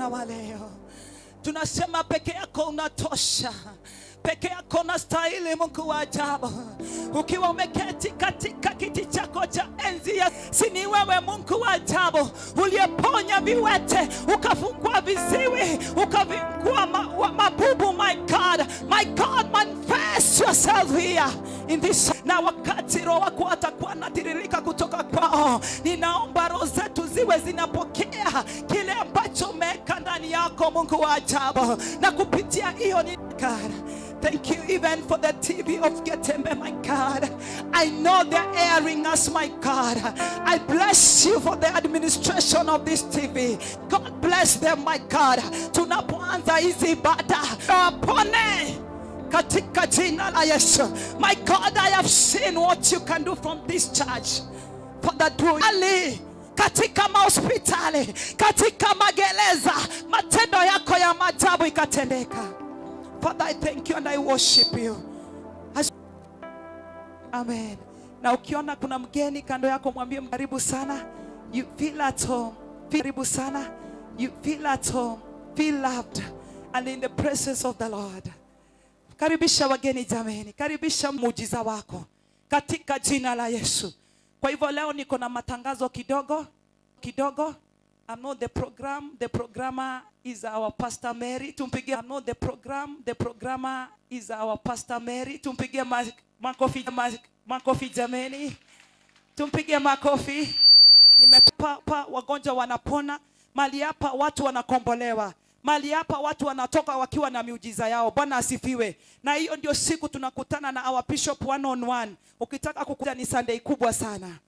Mchana wa leo tunasema peke yako unatosha, peke yako unastahili, Mungu wa ajabu. Ukiwa umeketi katika kiti chako cha enzi ya si ni wewe Mungu wa ajabu uliyeponya viwete, ukafungua viziwi, ukavingua mabubu. My God, my God, manifest yourself here in this. Na wakati Roho wako atakuwa anatiririka kutoka kwao, ninaomba roho zetu ziwe zinapokea kile ambacho umeweka ndani yako, Mungu wa ajabu, na kupitia hiyo ni God. Thank you even for the TV of Getembe, my God. I know they're airing us, my God. I bless you for the administration of this TV. God bless them, my God. Tunapoanza hizi ibada, wapone katika jina la Yesu. My God, I have seen what you can do from this church. Father, do Ali katika mahospitali, katika magereza, matendo yako ya maajabu ikatendeka. Father, I thank you and I worship you. Amen. Na ukiona kuna mgeni kando yako, mwambie karibu sana. You feel at home. Feel karibu sana. You feel at home. Feel loved and in the presence of the Lord. Karibisha wageni jameni, karibisha muujiza wako katika jina la Yesu. Kwa hivyo leo niko na matangazo kidogo kidogo. I'm not the program. The programmer is our Pastor Mary. Tumpigie. I'm not the program. The programmer is our Pastor Mary. Tumpigie makofi, makofi jameni. Tumpigie makofi. Nimepa pa, wagonjwa wanapona mali hapa, watu wanakombolewa mali hapa, watu wanatoka wakiwa na miujiza yao. Bwana asifiwe. Na hiyo ndio siku tunakutana na our bishop one on one. Ukitaka kukuja ni Sunday kubwa sana,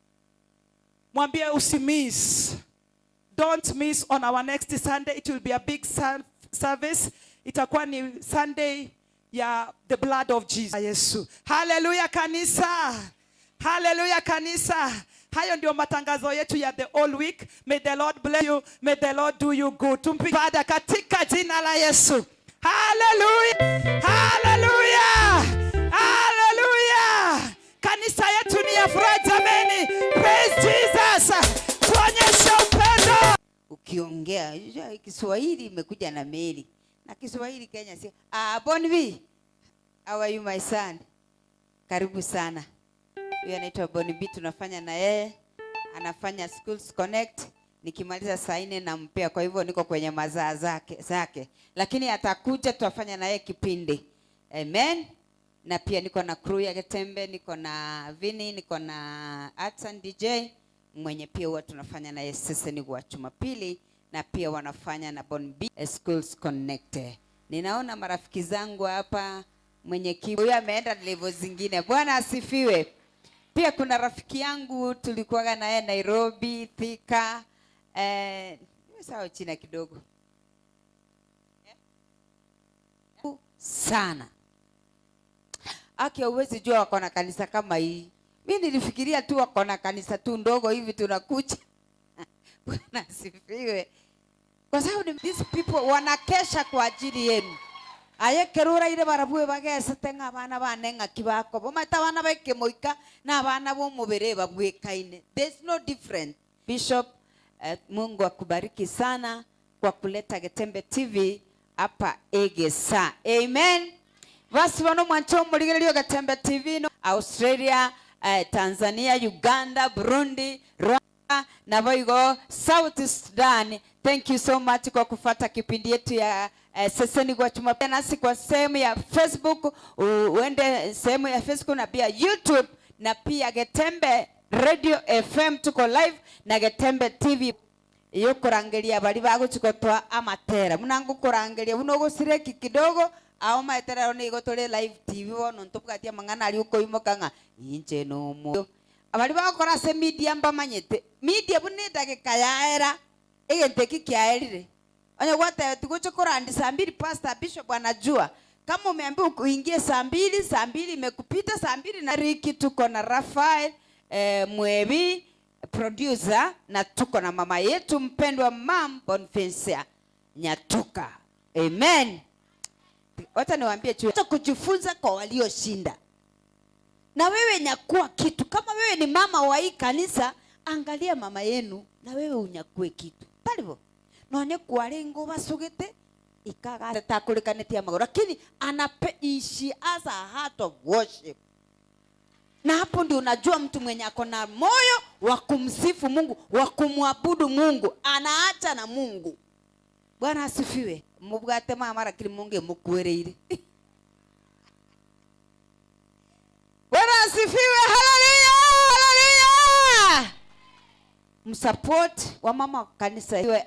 mwambie usimiss. Don't miss on our next Sunday. It will be a big service. Itakuwa ni Sunday ya the blood of Jesus. Yesu. Haleluya kanisa. Haleluya kanisa. Hayo ndio matangazo yetu ya the whole week. May the Lord bless you. May the Lord do you good. Tumpige Father katika jina la Yesu. Haleluya. Haleluya. Haleluya. Kanisa yetu ni ya furaha jameni. Praise Jesus. Tuonyeshe upendo. Ukiongea unajua Kiswahili imekuja na meli na Kiswahili Kenya si. Ah, Bonbi, how are you, my son? Karibu sana. Huyu anaitwa Bonbi, tunafanya na yeye, anafanya Schools Connect. Nikimaliza saa 4 nampea, kwa hivyo niko kwenye mazaa zake, lakini atakuja, tutafanya na yeye kipindi. Amen. Na pia niko na crew ya Getembe, niko na Vini, niko na Arts DJ mwenye pia huwa tunafanya naye sisi ni wa Jumapili, na pia wanafanya na Bonbi Schools Connect. Ninaona marafiki zangu hapa, mwenyekiti huyu ameenda level zingine. Bwana asifiwe. Pia kuna rafiki yangu tulikuwaga naye Nairobi, Thika, sawa china kidogo sana. Aki huwezi jua wako na kanisa kama hii. Mi nilifikiria tu wako na kanisa tu ndogo hivi tunakuja. Bwana asifiwe. Kwa sababu these people wanakesha kwa ajili yenu. Aye kerura ile barabue bagesete ng'a abana bane ng'aki bakobo maita abana baikemoika na abana bomobere babwekaine. There's no difference. Bishop, Mungu akubariki sana kwa kuleta Getembe TV hapa Egesa. Amen. Basi bano mwancho muligererio Getembe TV no Australia, Tanzania, Uganda, Burundi, Rwanda na boigo South Sudan. Thank you so much kwa kufata kipindi yetu ya Seseni kwa Jumapili nasi kwa sehemu ya Facebook, uende sehemu ya Facebook na pia YouTube na pia Getembe Radio FM tuko live na Getembe TV yokurangeria bari baguchikotwa amatera munangu kurangeria buno gusireki kidogo ao maetera nigo tore live TV bono ntubwatia mang'ana ari ukoimoka ng'a inche nomo abari bagokora ase media mbamanyete media buna edageka yaera egento eki kiaerire onye gwateba tiguche korandi saa 2. Pastor Bishop anajua kama umeambiwa uingie saa 2, saa 2 imekupita, saa 2 na Riki. Tuko na Rafael Mwebi producer na tuko na mama yetu mpendwa Mam Bonfencia Nyatuka. Amen. Wacha niwaambie tu kujifunza kwa walioshinda. Na wewe nyakua kitu. Kama wewe ni mama wa hii kanisa, angalia mama yenu na wewe unyakue kitu. Palipo. Nonye kwarengo basugete ikaga takurikanetia magoro, lakini anape she has a heart of worship. Na hapo ndio unajua mtu mwenye ako na moyo wa kumsifu Mungu, wa kumwabudu Mungu, anaacha na Mungu. Bwana asifiwe. Mubwate mama lakini Mungu mukwereire. Bwana asifiwe. Haleluya, haleluya. Msupport wa mama kanisa iwe,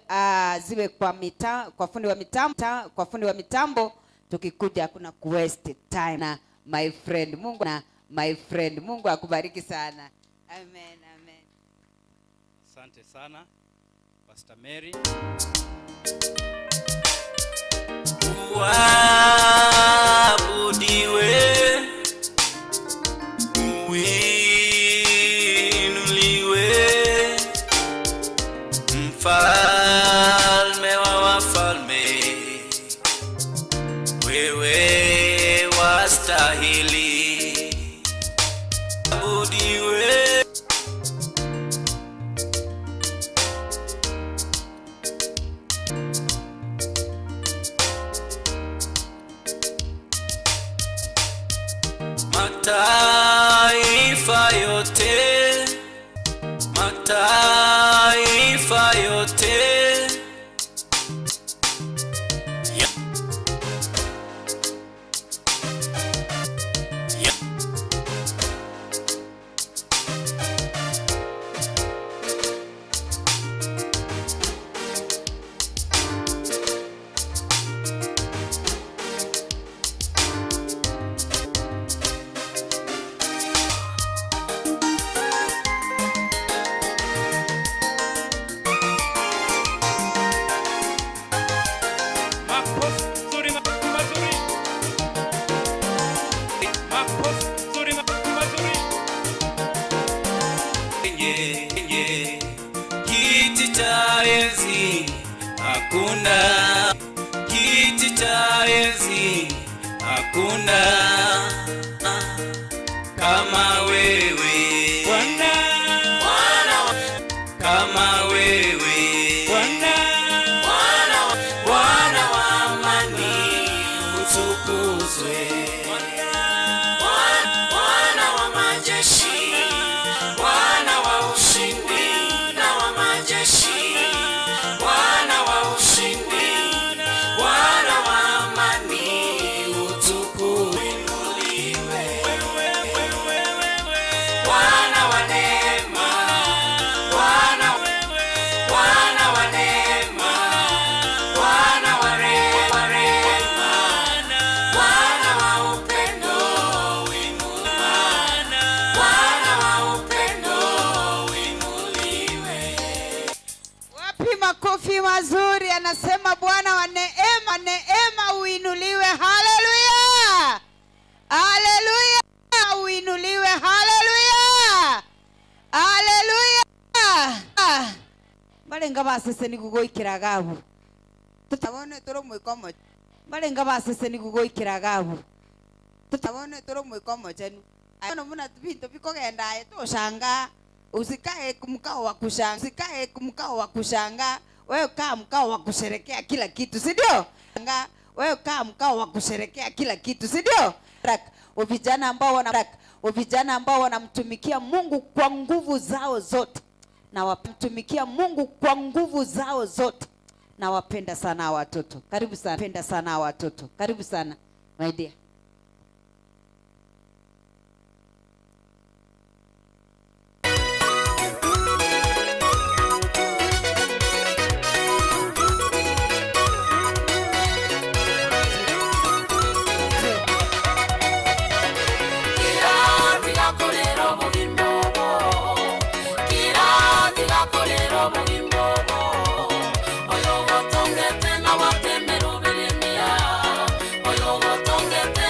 ziwe kwa mita, kwa fundi wa mitambo, kwa fundi wa mitambo tukikuja hakuna ku waste time na my friend. Mungu na my friend. Mungu akubariki sana. Amen, amen. Asante sana Pastor Mary. Uabudiwe, uinuliwe, mfalme wa wafalme, wewe wastahili. Uabudiwe. Mataifa yote, mataifa yote. Ya. Ya. Makofi mazuri. Makofi mazuri. Nye, nye, kiti cha enzi hakuna, kiti cha enzi hakuna kama wewe Bwana, Bwana, kama wewe Bwana, Bwana, Bwana wa amani utukuzwe. Bwana, Bwana wa majeshi, Bwana wa ushindi na wa majeshi, Bwana wa ushindi, Bwana wa amani utukuzwe. Bwana wa neema, Bwana, Bwana wa neema, Bwana wa rehema, Bwana wa upendo, Bwana wa upendo uinuliwe. Wapi makofi mazuri? Anasema Bwana wa neema, neema uinuliwe. Haleluya, haleluya, uinuliwe. Haleluya, haleluya. Barenga basese ni kugoikira gabu tutabone toro mwikomo. Barenga basese ni kugoikira gabu tutabone toro mwikomo chenu ano muna bintu bikogenda aye toshanga. Usikae mkao wa kushanga, usikae mkao wa kushanga. Wewe kaa mkao wa kusherekea kila kitu, si ndio? Wewe kaa mkao wa kusherekea kila kitu, si ndio? Vijana ambao wana, vijana ambao wanamtumikia Mungu kwa nguvu zao zote, na wamtumikia Mungu kwa nguvu zao zote. Nawapenda sana hawa watoto. Karibu sana. Penda sana hawa watoto. Karibu sana my dear. Oyo gotongete.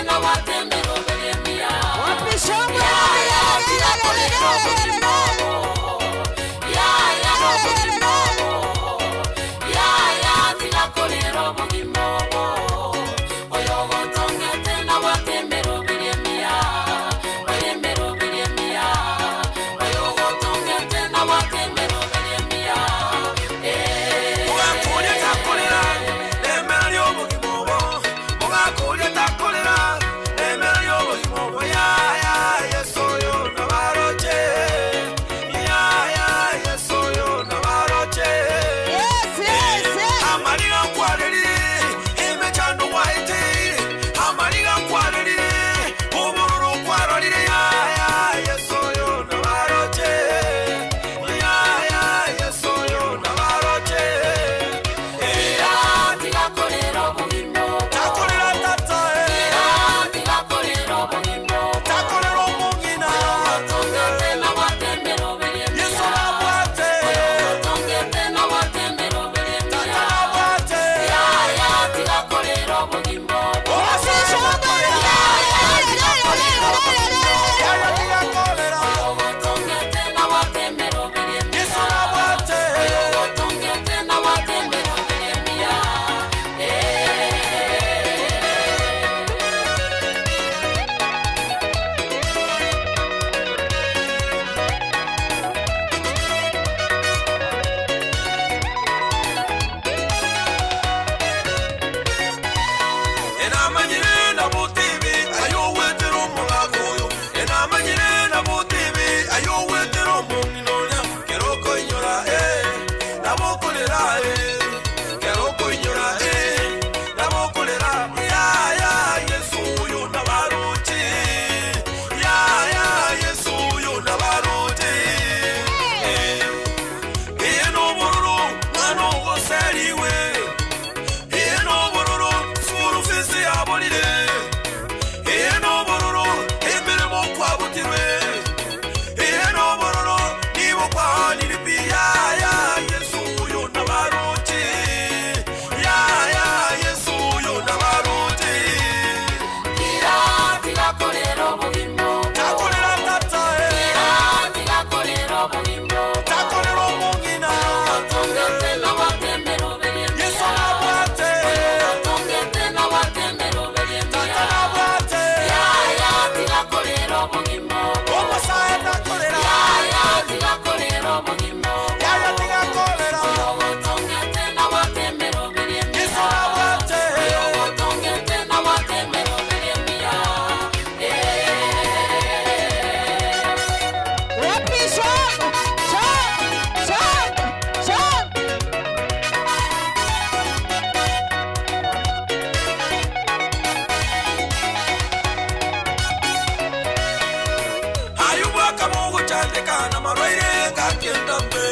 na marwaire ngakĩntambe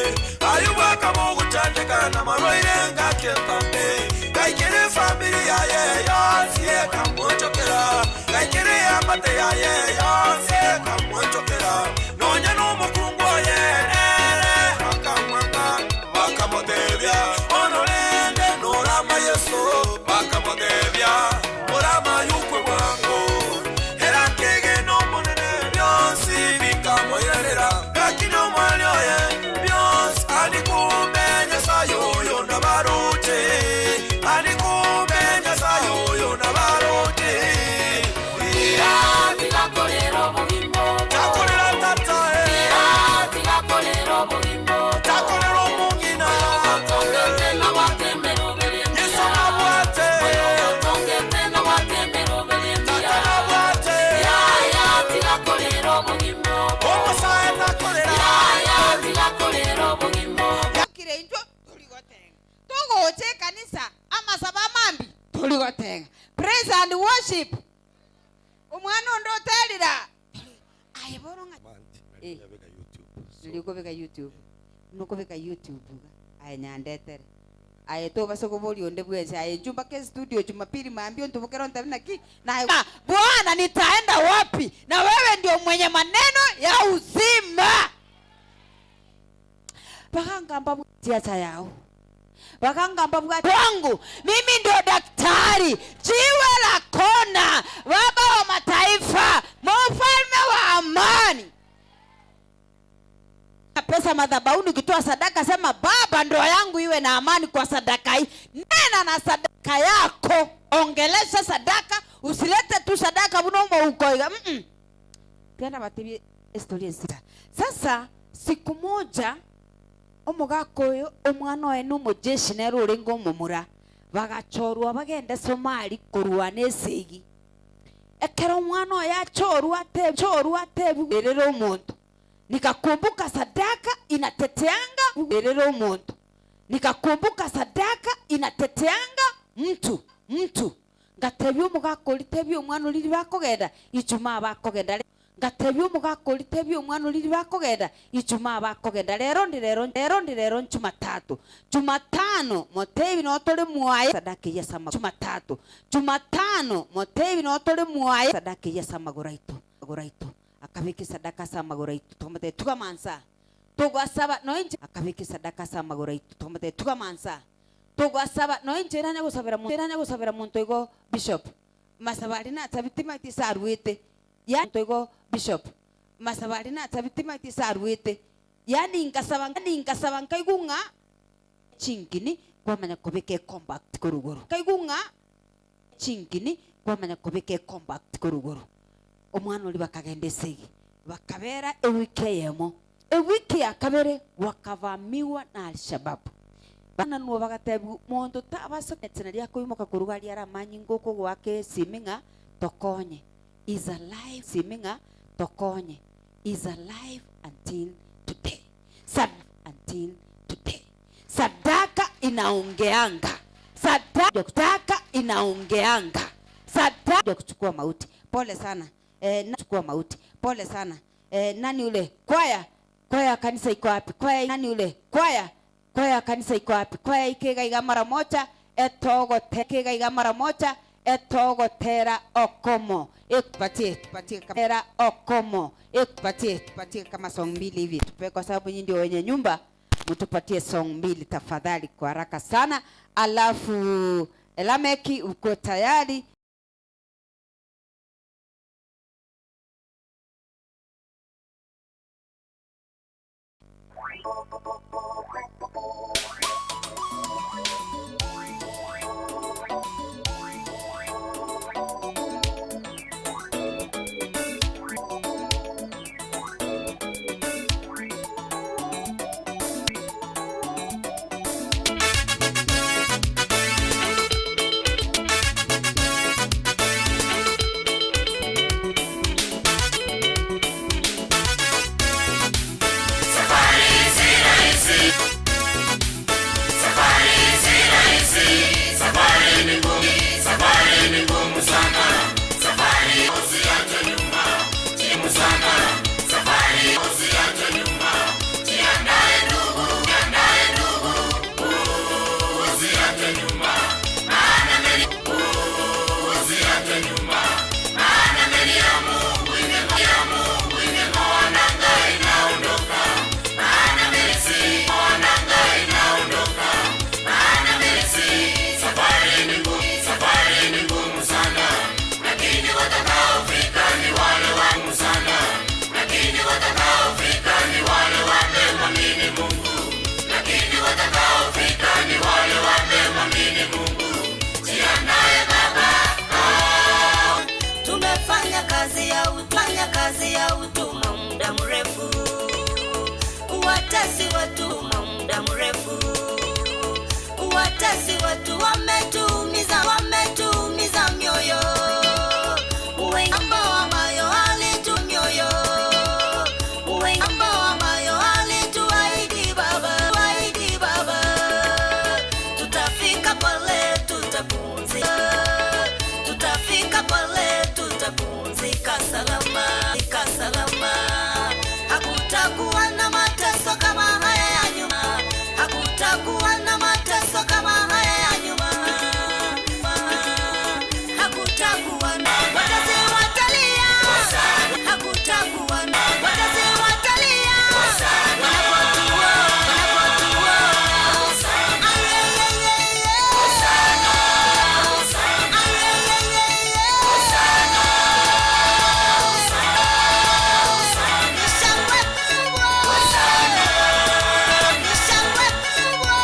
ayubwaka mũgũchandĩka na marwaire ngakĩntambe kaikĩrĩ family yaye yonsie kamũnjũkĩra kaikĩrĩ amate yaye yonsie kamũnjũkĩra nonya n'omukungu yerere akamwanga bakamutebya onorende norama Yesu bakamutebya orama yukwe bwangu era kege n'omunene byonsi bikamwirerera lakini omwali oye byonsi alikumbe Nyasaye oyo nabaroche alikumbe Nyasaye oyo nabaroche takolera tata takolera omungina Yesu nabwate tata nabwate omusaye takolera Kire injo tuligotenga tugoche kanisa amasaba mambi tuligotenga praise and worship omwana ondo oterira aye boro ng'a Eh. Nĩũkũbĩka YouTube nĩũkũbĩka YouTube aye nyandetere aye tũbase kũbũria onde bwese aye njumba ke studio Jumapili maambio ntubukero ntabi naki na Bwana nitaenda wapi na wewe ndio mwenye maneno ya uzima bakangamba siasa yao bakangamba bwa wangu mimi ndio daktari jiwe la kona baba wa mataifa mfalme wa amani pesa madhabahuni ukitoa sadaka sema baba ndoa yangu iwe na amani kwa sadaka hii nena na sadaka yako ongelesha sadaka usilete tu sadaka bunomo ukoiga Tena batibie historia sita sasa siku moja omogaka oyo omwana oye na omojeshi nere orenge omomura bagachorwa bagende Somali korwana esegi ekero omwana oyo achorwa ate chorwa atebi erere omonto nikakumbuka sadaka inateteanga erere omonto nikakumbuka sadaka inateteanga mtu mtu ngatebia omogaka ori tebia omwana oriri bakogenda ijumaa bakogenda ngatebia omogaka ori tebia omwana oriri bakogenda ijumaa bakogenda rero ndi rero rero ndi rero Jumatatu Jumatano motebi notore mwaye sadaka ya sama Jumatatu Jumatano motebi notore mwaye sadaka ya sama goraito goraito akabiki sadaka sama goraito tomate tukamansa tugwasaba noinje akabiki sadaka sama goraito tomate tukamansa tugwasaba noinje ranya gusabira muntu ranya gusabira muntu igo bishop masabari na tabitima tisarwete ya muntu igo bishop masabari na tabitima tisarwete yani ngasaba ngasaba nkaigunga chingini kwamanya kubike compact korugoro kaigunga chingini kwamanya kubike compact korugoro omwana oli bakagenda esegi bakabera ewiki eyemo ewiki ya kabere wakavamiwa na Alshababu bana nuo bagatebi mondo tabasa etsena lyako imoka kuruga lyara manyi ngoko gwake siminga tokonye is alive siminga tokonye is alive until today sad until today sadaka inaongeanga sadaka inaongeanga sadaka ya kuchukua mauti pole sana na kuchukua mauti pole sana nani ule kwaya kwaya kanisa iko wapi kwaya nani ule kwaya kwaya kanisa iko wapi kwaya ikega mara moja etogo tekega iga mara moja etogo tera okomo ekupatie tupatie kamera okomo ekupatie tupatie kama song mbili hivi tupe kwa sababu nyinyi ndio wenye nyumba mtupatie song mbili tafadhali kwa haraka sana alafu Elameki uko tayari. Safari si rahisi. Wametuumiza, wametuumiza mioyo. Wengi ambao ambayo alitu mioyo. Wengi ambao ambayo alituahidi Baba, ahidi Baba. Tutafika pale tutapumzika. Tutafika pale tutapumzika salama, ka salama. Hakutakuwa na mateso kama haya ya nyuma. Hakutakuwa na mateso kama haya ya nyuma. Hakutakuwa na wazazi watalia. Hakutakuwa na wazazi watalia. Wanapotuona, wanapotuona. Ayeyeyeye. Ayeyeyeye. Ni shangwe kubwa. Ni shangwe kubwa.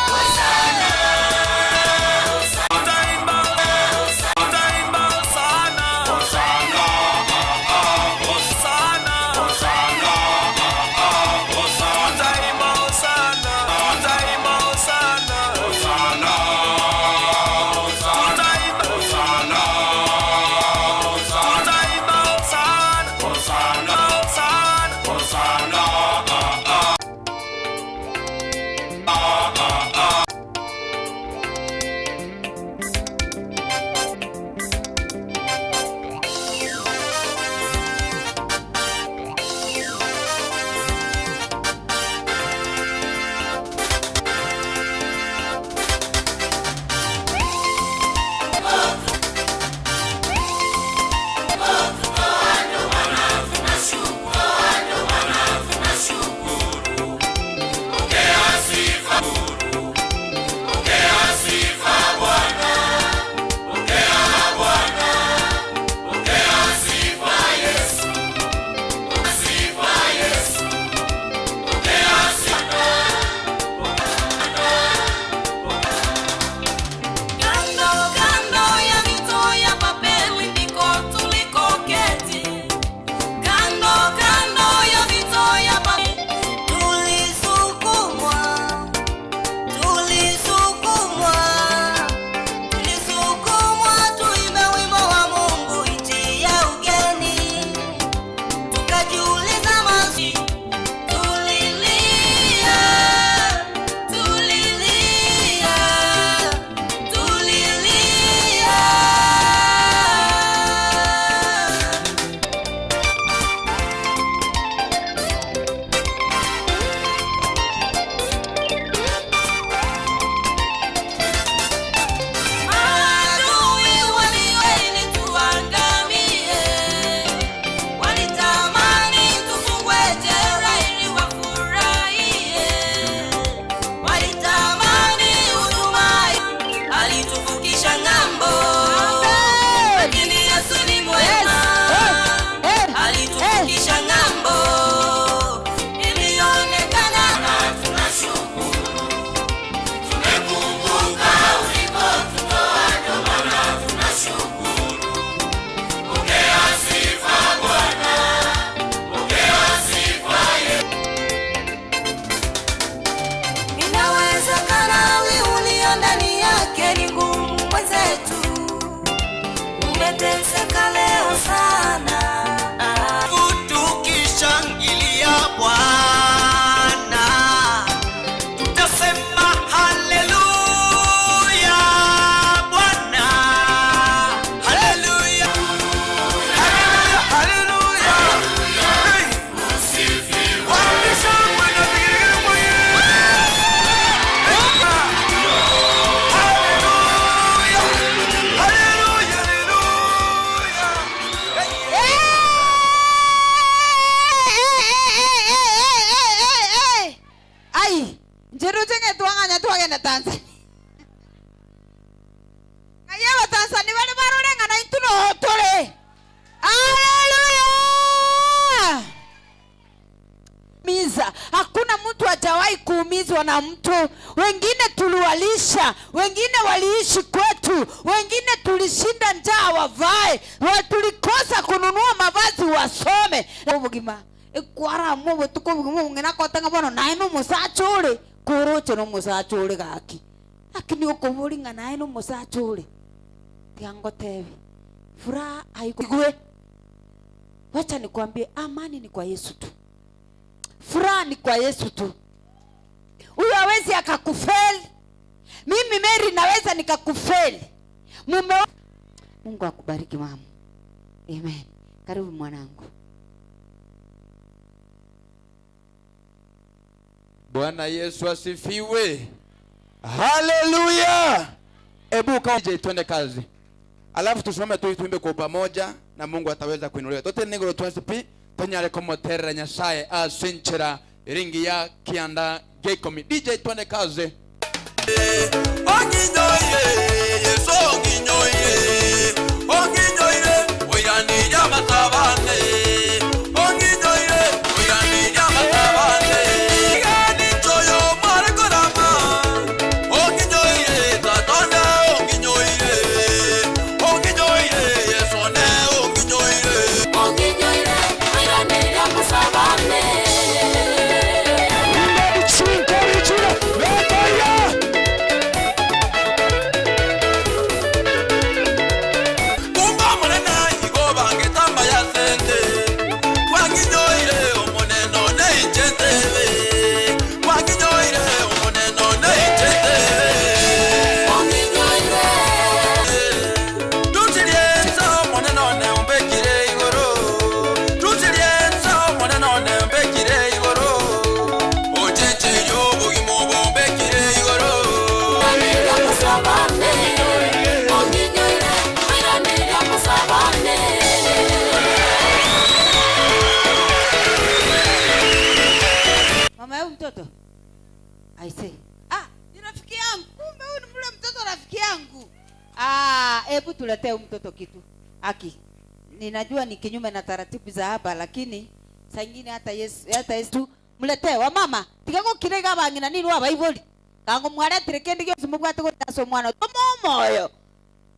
Tutaimba, tutaimba sana. Sana. Tutaimba sana. Tutaimba sana. Tutaimba. Tutaimba sana. Sana. Kando kando ya mito ya Babeli ndiko tulikoketi. Kando kando ya mito ya Babeli tulisukumwa, tulisukumwa, tulisukumwa tuimbe wimbo wa Mungu nchi ya ugeni. Tukajiuliza maswali, tulilia, tulilia, tulilia. Maadui walioili tuangamie, walitamani tufungwe jela ili wafurahie. Walitamani huduma alituvukisha ng'ambo, lakini Yesu ni mwema, alituvukisha ng'ambo ilionekana. Tunashukuru tumekumbuka ulikotutoa, ndio maana tunashukuru. Pokea sifa Bwana, pokea sifa Yesu. Inawezekana hali ulio ndani yake ni ngumu mwenzetu, umeteseka leo sana. Tukishangilia Bwana, tutasema haleluya Bwana, haleluya, haleluya, haleluya. Hey. Wapi shangwe na vigelegele kwa Yesu? Haleluya, haleluya, haleluya. Hey. Ai, njeru chenge twang'anya twagenda Tanzania. Ng'ai Abatanzania bari barore ng'a naintwe noho tore. Haleluya! Miza. Hakuna mtu hajawahi kuumizwa na mtu. Wengine tuliwalisha, wengine waliishi kwetu, wengine tulishinda njaa wavae, tulikosa kununua mavazi wasome. Obogima ekwara mo botuko bugima bung'ina kotanga bono naye nomosacha ore koroche nomosacha ore gaki. Lakini ukoboringa naye no musacha ule. Tiangotebi. Furaha haikugwe. Wacha nikwambie, amani ni kwa Yesu tu. Furaha ni kwa Yesu tu. Huyu hawezi akakufeli. Mimi Mary naweza nikakufeli. Mume Mungu akubariki mama. Amen. Karibu mwanangu. Bwana Yesu asifiwe. Haleluya. Ebu kaje twende kazi. Alafu tusimame tu tuimbe kwa pamoja na Mungu ataweza kuinuliwa. Tote nigoro twasipi tonyare komoterera Nyasaye asinchera ringi ya kianda gekomi. DJ twende kazi. Onginyoire, Yesu onginyoire, onginyoire, oyani yamatabane. Onginyoire, oyani yamatabane. Gani choyo mare korama. Onginyoire, tatana onginyoire, onginyoire, Yesu ne onginyoire. Onginyoire, oyani yamatabane. Kumba monene igoba ngetamba ya sente. Kwanginyoire omoneno ne ichetebe. Kwanginyoire omoneno ne ichetebe. Onginyoire. Tutilienza omoneno ne umbekire igoro. Tutilienza omoneno ne umbekire igoro. Ocheche yobugimo bombekire igoro. Mama yao mtoto. I say, ah, ni rafiki yangu. Kumbe huyu ni mle mtoto rafiki yangu. Ah, hebu tuletee huyu mtoto kitu. Aki. Ninajua ni kinyume na taratibu za hapa, lakini saa nyingine hata Yesu, hata Yesu mletee wa mama. Tigako kirega bangina nini wa Bible. Kango mwaletire kendi gyo mubwate gotaso mwana. Tomo moyo.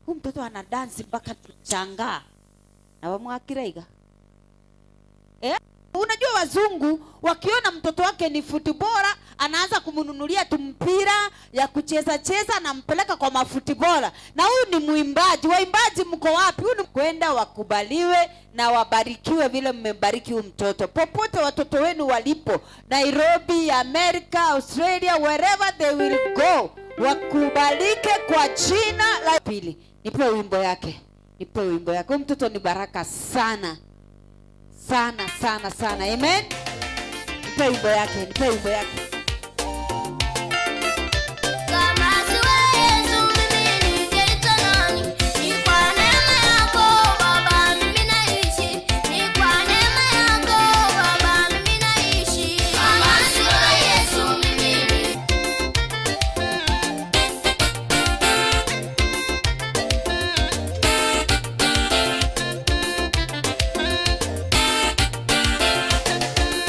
Huyu mtoto ana dance mpaka tunashangaa. Na wamwakirega. Unajua wazungu wakiona mtoto wake ni futibora, anaanza kumnunulia tumpira ya kucheza cheza, anampeleka kwa mafutibora. Na huyu ni mwimbaji. Waimbaji mko wapi? Huyu ni kwenda wakubaliwe na wabarikiwe vile mmebariki huyu mtoto. Popote watoto wenu walipo, Nairobi, America, Australia, wherever they will go, wakubalike kwa jina la pili. Nipe wimbo yake. Nipe wimbo yake. Huyu mtoto ni baraka sana. Sana sana sana. Amen. Nipe wimbo yake, nipe wimbo yake. Kama siwe Yesu mimi ningeitwa nani? Ni kwa neema yako Baba mimi naishi. Ni kwa neema yako Baba mimi naishi. Kama siwe Yesu mimi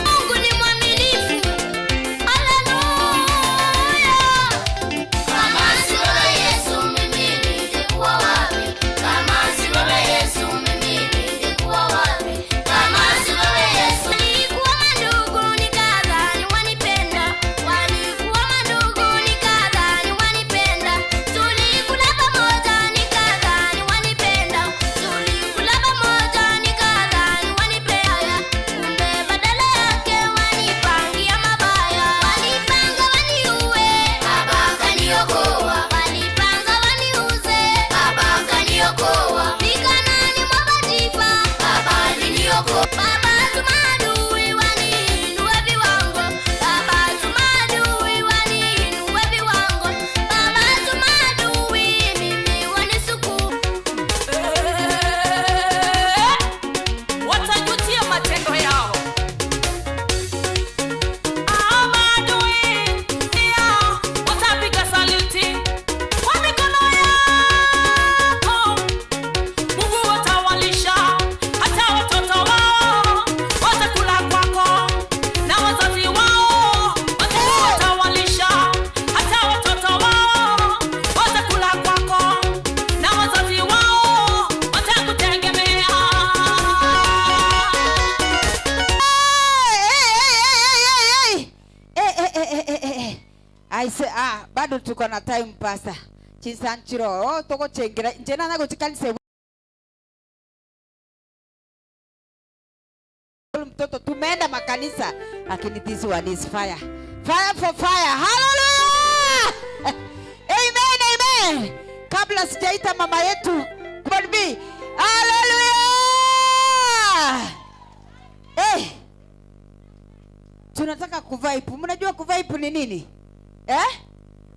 Mungu ni mwaminifu. I say, ah, bado tuko na time pastor. Chisanchiro, oh, toko chengira njena nago chikanise mtoto tumeenda makanisa, lakini this one is fire. Fire for fire. Hallelujah! Amen, amen. Kabla sijaita mama yetu, God be. Hallelujah! Eh. Tunataka kuvibe. Mnajua kuvibe ni nini? Eh?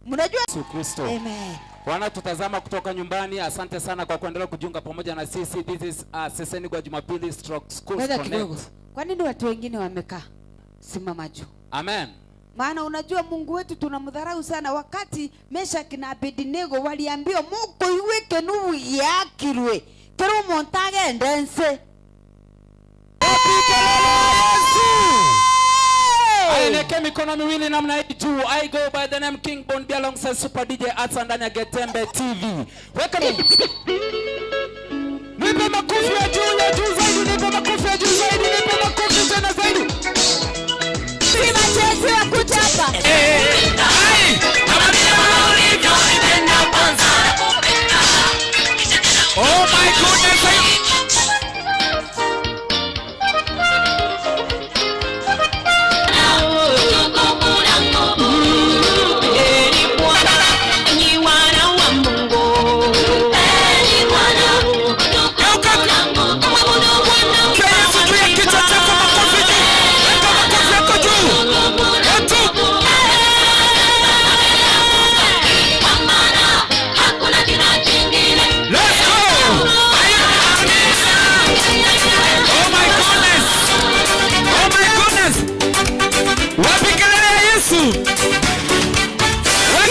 Mnajua? Yesu Kristo. Amen. Wanatutazama kutoka nyumbani, asante sana kwa kuendelea kujiunga pamoja na sisi. This is Seseni kwa Jumapili Stroke Schools Ngoja Connect. kidogo. Kwa nini watu wengine wamekaa? Simama juu. Amen. Maana unajua Mungu wetu tunamdharau sana. Wakati Meshaki na Abednego waliambiwa Mungu iweke nubu yakirwe kero montage ndense. Niweke mikono miwili namna hii juu. I go by the name King Bon B alongside Super DJ Atsa ndani ya Getembe TV. Weka nipe makofi ya juu ya juu zaidi, nipe makofi ya juu zaidi, nipe makofi tena zaidi. Si machozi ya kuchapa. Oh my goodness.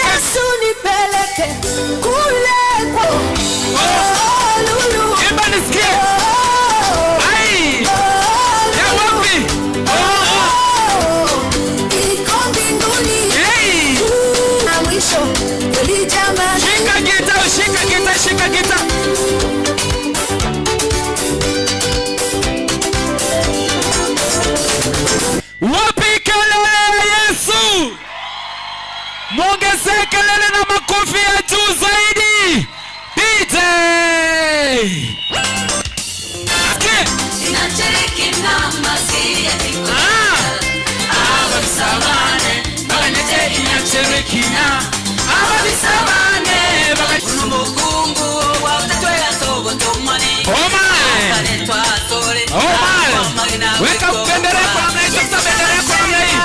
Yesu nipeleke kule kwa oh, Imba nisikie. Ai. Ya wapi? Oh, iko mbinguni. Hey. Na mwisho kweli jamani. Shika gita, shika gita, shika gita. Wapi kelele ya Yesu? Muongezee kelele na makofi ya juu zaidi. DJ. Weka bendera yako namna hii, tafuta bendera yako namna hii.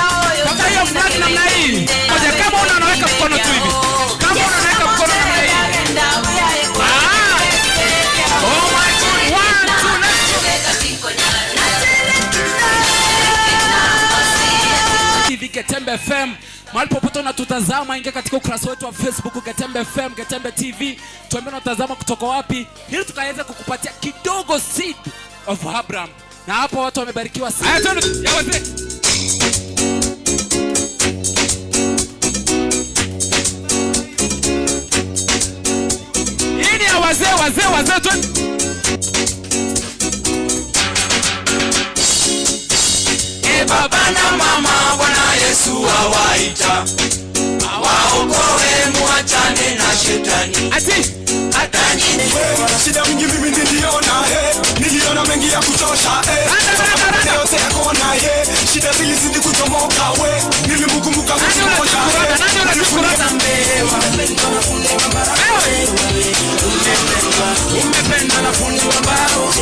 Tafuta hiyo flag namna hii. Ngoja, kama una unaweka mkono tu hivi. Kama una unaweka mkono namna hii. Ah! Oh my God. 1 2 let's go. TV Getembe FM. Mahali popote unatutazama, ingia katika ukurasa wetu wa Facebook Getembe FM, Getembe TV. Tuambie unatazama kutoka wapi ili tukaweze kukupatia kidogo seed of Abraham. Na hapo watu wamebarikiwa sana. Haya, twende. Ya wazee. Hii ni ya wazee, wazee, wazee, twende. E baba na mama, Bwana Yesu awaita, awaokoe muachane na shetani. Ati hata nyinyi. Shida mingi mimi niliona, niliona mengi ya kuchosha, yote ya kona, shida zilizidi kuchomoka, we nilimkumbuka Mungu mmoja, umependa na fundi wa mbao,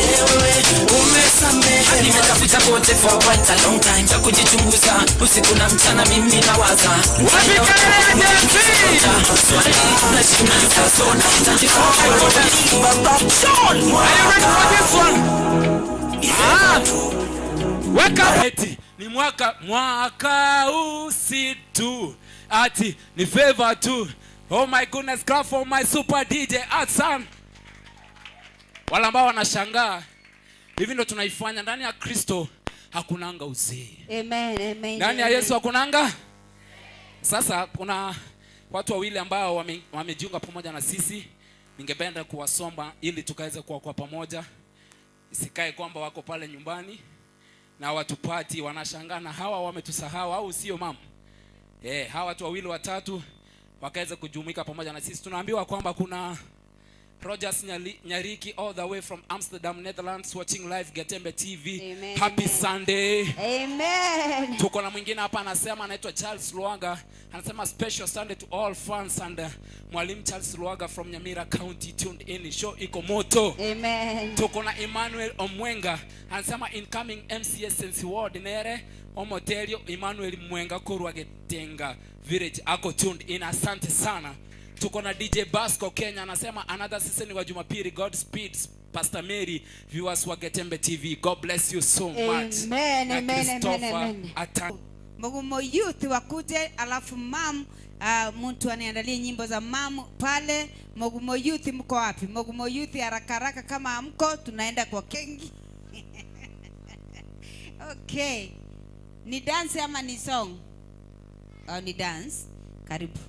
umesamehe. Nimetafuta kote for quite a long time, cha kujichunguza usiku na mchana, mimi nawaza wapi kelele ya Jesse? Are you ready for this one? Ah. Wake up. Eti, ni mwaka usi tu. Ati ni favor tu. Oh my goodness, clap for my super DJ Atsan. Wale ambao wanashangaa, hivi ndo tunaifanya ndani ya Kristo hakunanga uzee. Amen, amen. Ndani ya Yesu hakunanga. Sasa kuna watu wawili ambao wamejiunga pamoja na sisi. Ningependa kuwasomba ili tukaweze kuwa kwa pamoja. Isikae kwamba wako pale nyumbani na watupati wanashangaa na hawa wametusahau, au sio mama? Hawa watu wawili watatu wakaweza kujumuika pamoja na sisi. Tunaambiwa kwamba kuna Rogers Nyariki all the way from Amsterdam, Netherlands, watching live Getembe TV. Amen. Happy Sunday. Amen. Tuko na mwingine hapa anasema, anaitwa Charles Luaga, anasema special Sunday to all fans and Mwalimu Charles Luaga from Nyamira County tuned in. Show iko moto. Amen. Tuko na Emmanuel Omwenga anasema incoming MCS Sensi Ward Nere Omotelio Emmanuel Mwenga Kurwa Getenga Village ako tuned in. Asante sana. Tuko na DJ Basco Kenya anasema another season wa Jumapili, Godspeed Pastor Mary, viewers wa Getembe TV, God bless you so much. Amen, Na amen, amen, Christopher amen. Mugumo Youth wakuje, alafu mam mtu aniandalie nyimbo za mam pale. Mugumo Youth mko wapi? Mugumo Youth haraka haraka, kama hamko tunaenda kwa Kengi. Okay. Ni dance ama ni song? Au ni dance? Karibu.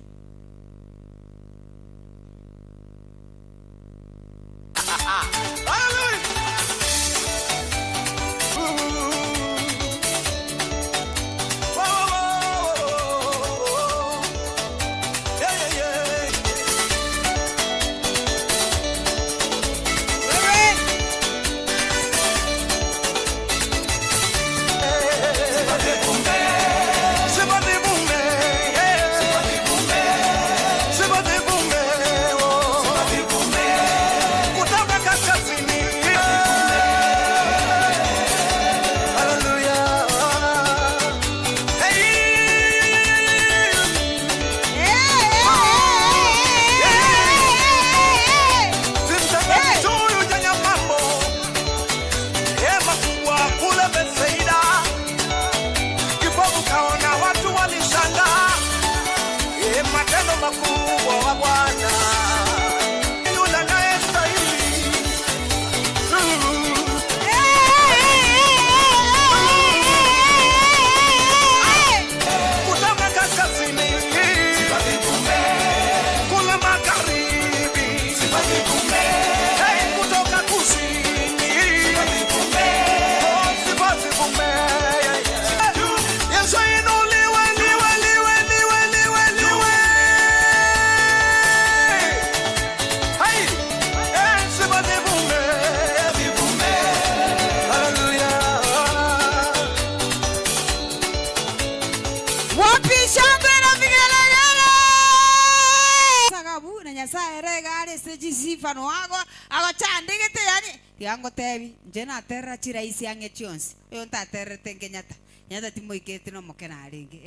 Tiango tebi njena terra chiraisi ange chionsi oyo ntaterete Kenyatta Kenyatta timoikete no mokena aringi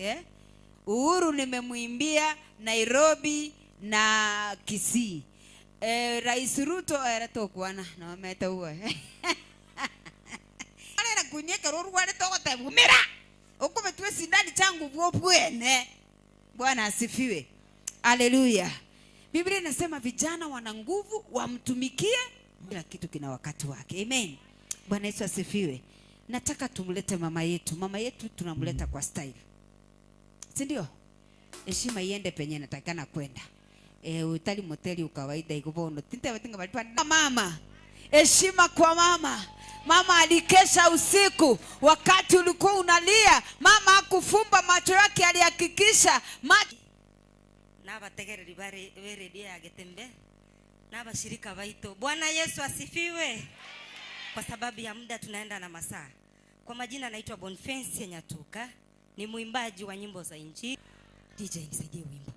Uhuru nimemwimbia Nairobi na Kisii. Rais Ruto era tokwana na meta uwe arera kunyeka rorware togotebumira ukumetwe sindani changu bwene. Bwana asifiwe. Haleluya. Biblia inasema vijana wana nguvu wamtumikie. Kila kitu kina wakati wake. Amen. Bwana Yesu asifiwe. Nataka tumlete mama yetu. Mama yetu tunamleta kwa style. Si ndio? Heshima iende penye natakana kwenda. Utali moteli ukawaida ikubono. Tinte watinga balipa mama. Heshima kwa mama. Mama alikesha usiku wakati ulikuwa unalia. Mama hakufumba macho yake, alihakikisha macho. Na bategereri bare redio ya Getembe. Na bashirika baito. Bwana Yesu asifiwe. Kwa sababu ya muda tunaenda na masaa. Kwa majina naitwa Bonfensi Nyatuka, ni mwimbaji wa nyimbo za Injili. DJ nisaidie wimbo.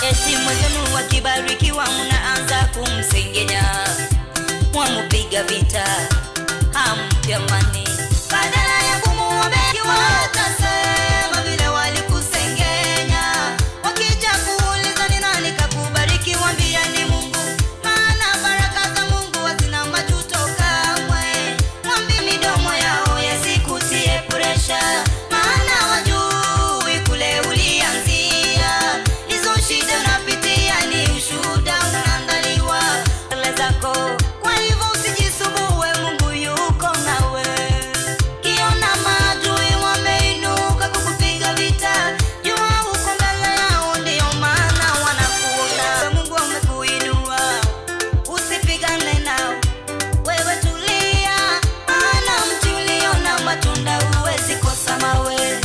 Eti mwenzenu wakibarikiwa mnaanza kumsengenya, mwamupiga vita hamtamani, badala ya kumuombea watasema vile walikusengenya. Wakija kuuliza ni nani kakubariki, waambie ni Mungu, maana baraka za Mungu hazina majuto kamwe. Mwambie midomo yao yasikutie presha, maana wajui kule ulianzia. Hizo shida unapitia ni ushuhuda unaandaliwa mbele zako. Kwa hivyo usijisumbue, Mungu yuko nawe. Kiona maadui wameinuka kukupiga vita, jua uko mbele yao, ndio maana wanakuona. Mungu amekuinua, usipigane nao, wewe tulia, maana mti ulio na matunda huwezi kosa mawe.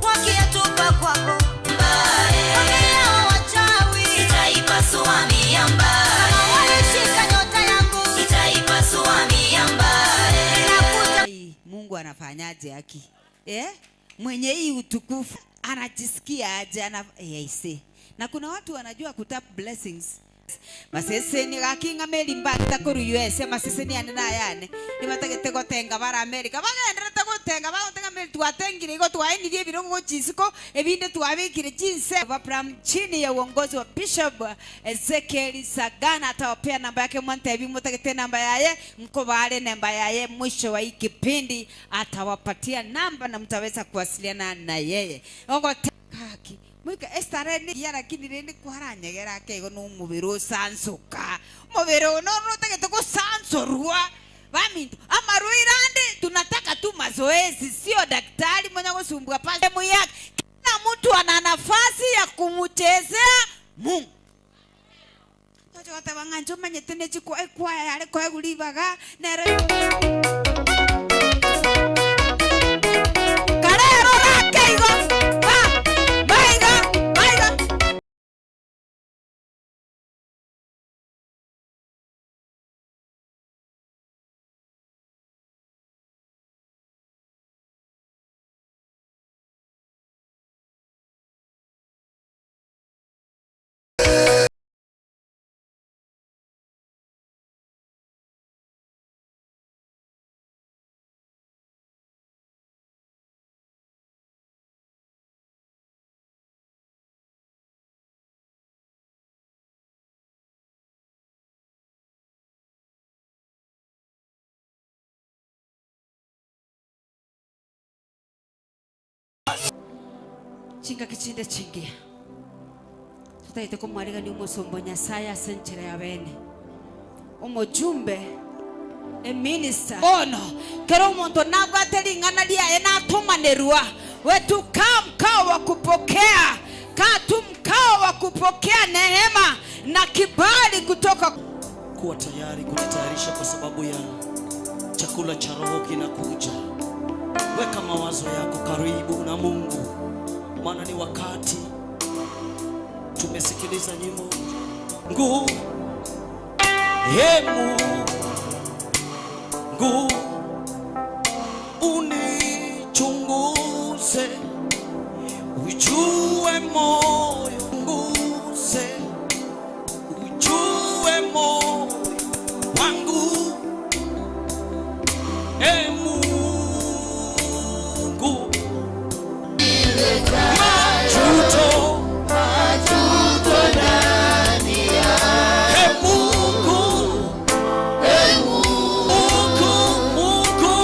Wakiyatupa kwako mbaya, wachawi itaipasua miamba. Kama walishika nyota yangu itaipasua miamba. Ai, Mungu anafanyaje haki? Eh? Mwenye hii utukufu anajisikia aje? Aise. Na kuna watu wanajua kutap blessings. Masese ni gakinga meli mbata kuru US, masese ni anena yane. Ni matagete gotenga bara America. Bagenderete gotenga, bagotenga meli twatengire igo twaenirie ebirogo gochisiko, ebinde twabikire chinse. Abraham chini ya uongozi wa Bishop Ezekiel Sagana atawapea namba yake mwantebi mutagete namba yaye mkobale namba yaye mwisho wa hii kipindi atawapatia namba na mtaweza kuwasiliana na yeye. Ogote kaki mwika estare ni ya lakini rende kwaranyegera kego no mubiri usansuka mubiri uno nutegete gusansurwa bamintu amaruirande tunataka tu mazoezi, sio daktari mwenye kusumbua pale yake. Kila mtu ana nafasi ya kumchezea Mungu. Tojo batabanga manyete ne chikwa ekwaya yare koegulibaga nere karero rakeigo ba maiga maiga. Chinga kichinde chingia tutaite kumwariga ni umusumbo Nyasaye asenchera ya bene umujumbe e minister ono kero omuntu nabwate ring'ana riaye natumanerwa wetu kaa mkao wa kupokea, kaa tu mkao wa kupokea neema na kibali kutoka. Kuwa tayari kujitayarisha kwa sababu ya chakula cha roho kinakuja. Weka mawazo yako karibu na Mungu, maana ni wakati tumesikiliza nyimbo ngu hemu ngu unichunguze ujue moyo nguse ujue moyo wangu Mungu majuto majuto ndani ya Mungu Mungu Mungu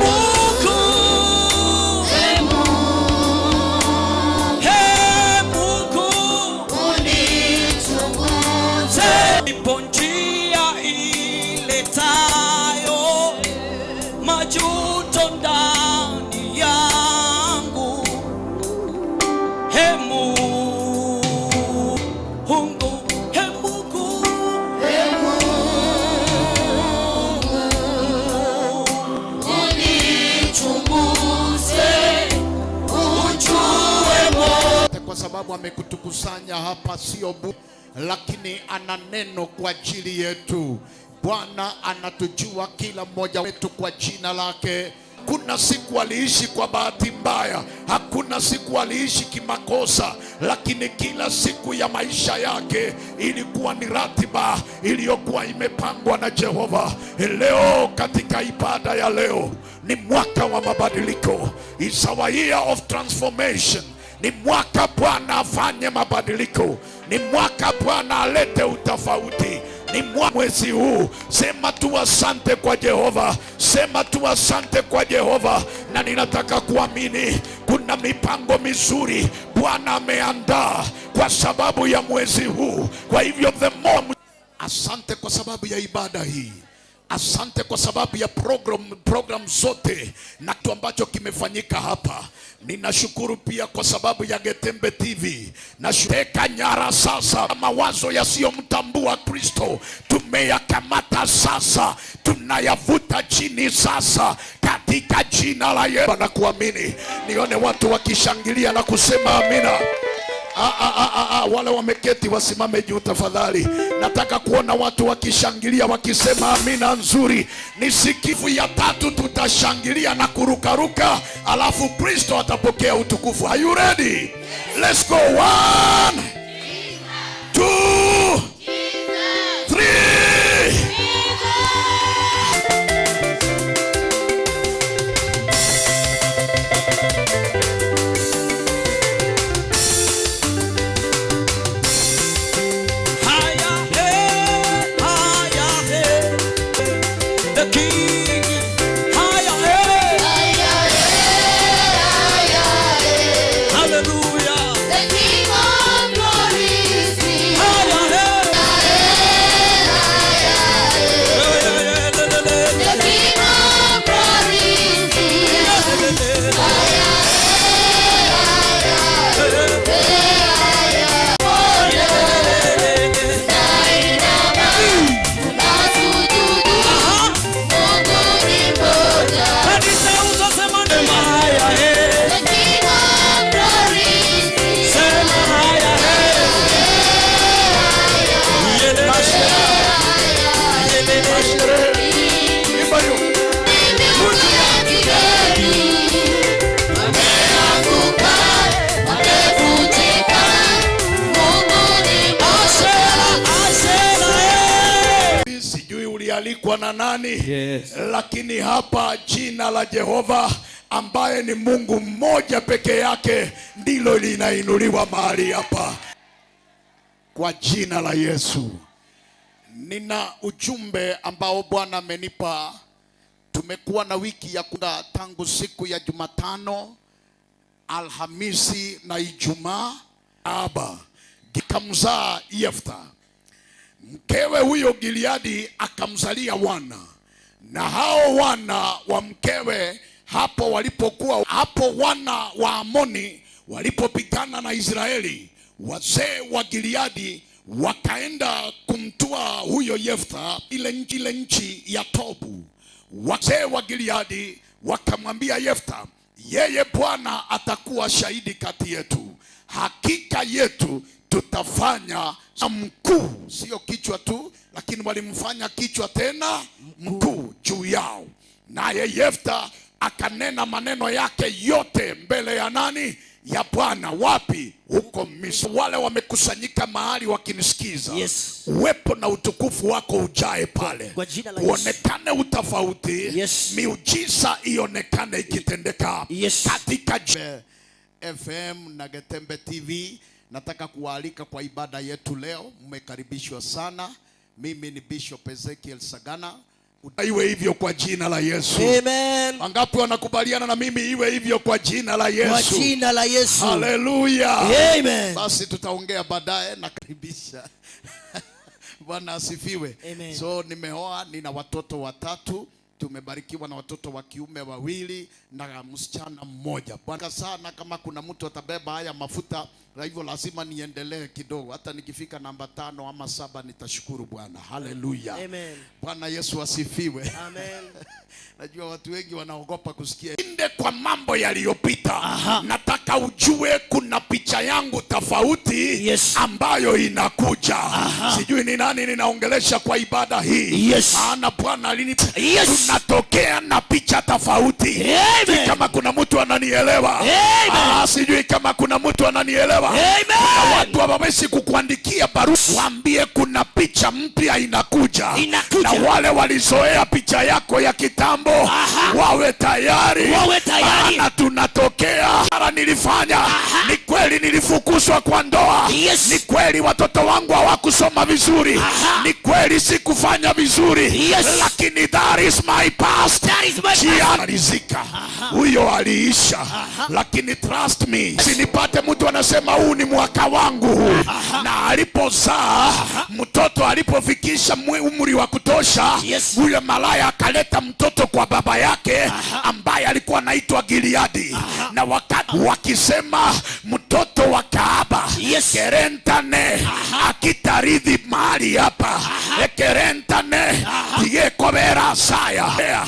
Mungu Mungu unichunguze ipo njia iletayo majuto ndani yangu Mungu Mungu unichunguze ujue moyo. Kwa sababu amekutukusanya hapa sio bure, lakini ana neno kwa ajili yetu. Bwana anatujua kila mmoja wetu kwa jina lake. Hakuna siku aliishi kwa bahati mbaya, hakuna siku aliishi kimakosa, lakini kila siku ya maisha yake ilikuwa ni ratiba iliyokuwa imepangwa na Jehova. Leo katika ibada ya leo ni mwaka wa mabadiliko. It's our year of transformation. Ni mwaka Bwana afanye mabadiliko, ni mwaka Bwana alete utofauti. Ni mwezi huu, sema tu asante kwa Jehova, sema tu asante kwa Jehova. Na ninataka kuamini kuna mipango mizuri Bwana ameandaa kwa sababu ya mwezi huu. Kwa hivyo the more, asante kwa sababu ya ibada hii. Asante kwa sababu ya program zote na kitu ambacho kimefanyika hapa. Ninashukuru pia kwa sababu ya Getembe TV. Nashteka nyara sasa mawazo yasiyomtambua Kristo, tumeyakamata sasa, tunayavuta chini sasa katika jina la Yesu. Na kuamini, nione watu wakishangilia na kusema amina. Wale wameketi wasimame juu tafadhali. Nataka kuona watu wakishangilia wakisema amina nzuri. Ni sikifu ya tatu tutashangilia na kurukaruka, alafu Kristo atapokea utukufu. Are you ready? Let's go. 1, 2, 3. Kwa na nani? Yes. Lakini hapa jina la Jehova ambaye ni Mungu mmoja peke yake ndilo linainuliwa mahali hapa kwa jina la Yesu. Nina ujumbe ambao Bwana amenipa. Tumekuwa na wiki ya kufunga tangu siku ya Jumatano, Alhamisi na Ijumaa. Aba gikamzaa Yefta. Mkewe huyo Gileadi akamzalia wana, na hao wana wa mkewe hapo walipokuwa hapo wana wa Amoni walipopigana na Israeli, wazee wa Gileadi wakaenda kumtua huyo Yefta ile nchi ya Tobu. Wazee wa Gileadi wakamwambia Yefta, yeye Bwana atakuwa shahidi kati yetu, hakika yetu tutafanya mkuu, sio kichwa tu, lakini walimfanya kichwa tena mkuu juu yao. Naye Yefta akanena maneno yake yote mbele ya nani? Ya Bwana. Wapi? Huko Misri. Wale wamekusanyika mahali wakinisikiza. Yes. Uwepo na utukufu wako ujae pale. Kwa jina la Yesu. Uonekane utofauti. Yes. Miujiza ionekane ikitendeka. Yes. Katika FM na Getembe TV, nataka kuwaalika kwa ibada yetu leo. Mmekaribishwa sana. Mimi ni Bishop Ezekiel Sagana. Iwe hivyo kwa jina la Yesu. Amen. Wangapi wanakubaliana na mimi iwe hivyo kwa jina la Yesu? Kwa jina la Yesu. Hallelujah. Amen. Basi tutaongea baadaye, nakaribisha. Bwana asifiwe. Amen. So nimeoa, nina watoto watatu. Tumebarikiwa na watoto wa kiume wawili na msichana mmoja. Bwana sana, kama kuna mtu atabeba haya mafuta Kwa hivyo lazima niendelee kidogo, hata nikifika namba 5 ama 7 nitashukuru Bwana. Haleluya. Amen. Bwana Yesu asifiwe. Amen. Najua watu wengi wanaogopa kusikia. Inde kwa mambo yaliyopita. Nataka ujue kuna picha yangu tofauti, Yes. ambayo inakuja. Sijui ni nani ninaongelesha kwa ibada hii. Yes. Maana Bwana alinipa. Yes. Tunatokea na picha tofauti. Amen. Sijui kama kuna mtu ananielewa. Amen. Sijui kama kuna mtu ananielewa. Amen. Kuna watu hawawezi kukuandikia barua, waambie kuna picha mpya inakuja. Inakuja. Na wale walizoea picha yako ya kitambo wawe tayari. Wawe tayari. Maana tunatokea. Mara nilifanya. Ni kweli nilifukuzwa kwa ndoa. Yes. Ni kweli watoto wangu hawakusoma vizuri. Ni kweli sikufanya vizuri. Yes. Lakini that is my past. That is my past. Alizika. Huyo aliisha. Lakini trust me, sinipate mtu anasema huu ni mwaka wangu huu. Na alipozaa mtoto, alipofikisha umri wa kutosha, Yes. huyo malaya akaleta mtoto kwa baba yake ambaye alikuwa anaitwa Gileadi. Na wakati wakisema mtoto wa kahaba, Yes. kerentane akitaridhi mahali hapa, ekerentane tigekobera saya.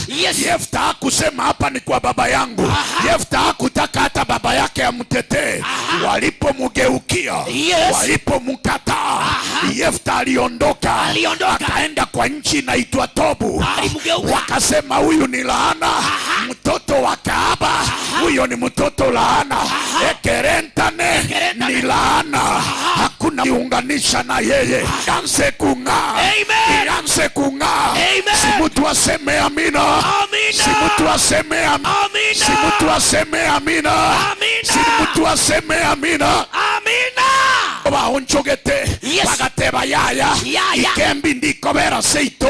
Yes. Yefta hakusema hapa ni kwa baba yangu. Yefta hakutaka hata baba yake amtetee. Walipomgeukia, Yes. walipomkataa, Yefta aliondoka. Aliondoka. Akaenda kwa nchi inaitwa Tobu. Alimgeuka. Wakasema huyu ni laana, mtoto wa kahaba, huyo ni mtoto laana. Ekerentane ni laana. Hakuna kiunganisha na yeye. Ianze kung'aa. Amen. Ianze kung'aa. Amen. Si mtu aseme amina. Amina. Si mtu aseme amina. Amina. Si mtu aseme amina. Amina. Si mtu aseme amina. Amina. Baonchogete. Yes. Bagateba yaya. Yaya. Ikembi ndikobera seito.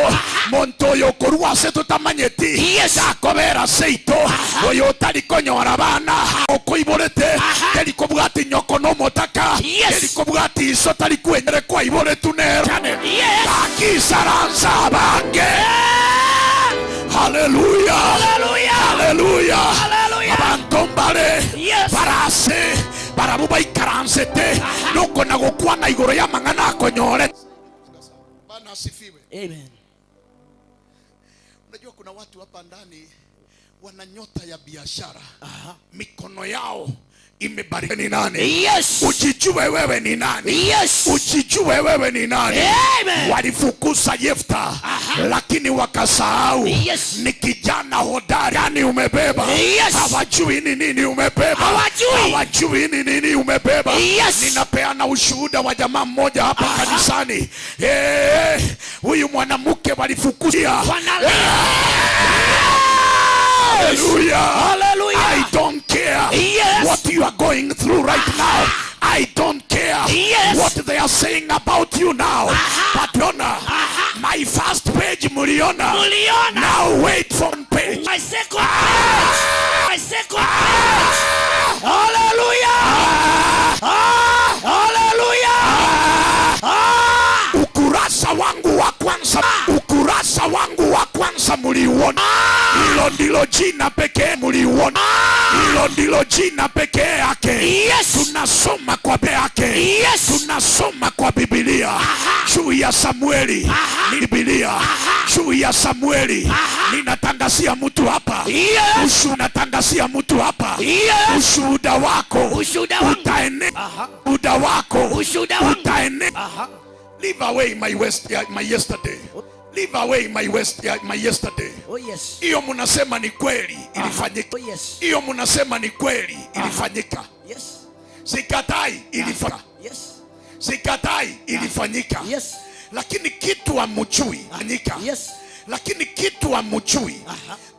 Monto oyo okorwa ase totamanyeti. Yes. Takobera seito. Oyo otari konyora bana. Okoiborete. Teri kobwati nyoko nomotaka. Yes. Teri kobwati iso tari kwenyere kwaiboretu nero. Yes. Akisaransa bange. Hallelujah. Hallelujah. Hallelujah. Hallelujah. Abantu mbare. Yes. Barase. Barabu baikaransete. Noko na gokwana igoro ya mang'ana akonyore. Bwana asifiwe. Amen. Unajua kuna watu hapa ndani wana nyota ya biashara. Mikono yao imebarikiwa. Ni nani? Yes. Ujijue wewe ni nani? Yes. Ujijue wewe ni nani? Amen. Walifukuza Yefta, lakini wakasahau Yes. ni kijana hodari. Yani umebeba. Yes. Hawajui ni nini umebeba. Hawajui. Hawajui ni nini umebeba. Yes. Ninapeana ushuhuda wa jamaa mmoja hapa kanisani. Huyu mwanamke walifukuzia. Hallelujah. Hallelujah. I don't care Yes. what you are going through right now. I don't care Yes. what they are saying about you now. But Yona, my first page muliona. Muliona. Now wait for page. My second page. My second page. Hallelujah. Hallelujah. Ukurasa wangu wa kwanza, ukurasa wangu wa kwanza muliuona. Hilo ndilo jina pekee muliuona. Hilo ndilo jina pekee yake. Yes. Tunasoma kwa yake. Yes. Tunasoma kwa Biblia juu ya Samueli. Ni Biblia juu ya Samueli. Ninatangazia mtu hapa. Yes. Natangazia mtu hapa. Yes. Ushuhuda wako Ushuhuda wangu. utaene. Ushuhuda wako Ushuhuda wangu. utaene. Leave away my west, my yesterday. Leave away my west, my yesterday. Oh yes. Hiyo mnasema ni kweli ilifanyika. Oh yes. Hiyo mnasema ni kweli ilifanyika. Yes. Sikatai ilifanyika. Yes. Sikatai ilifanyika. Yes. Lakini kitu hamjui fanyika. Yes. Lakini kitu hamjui.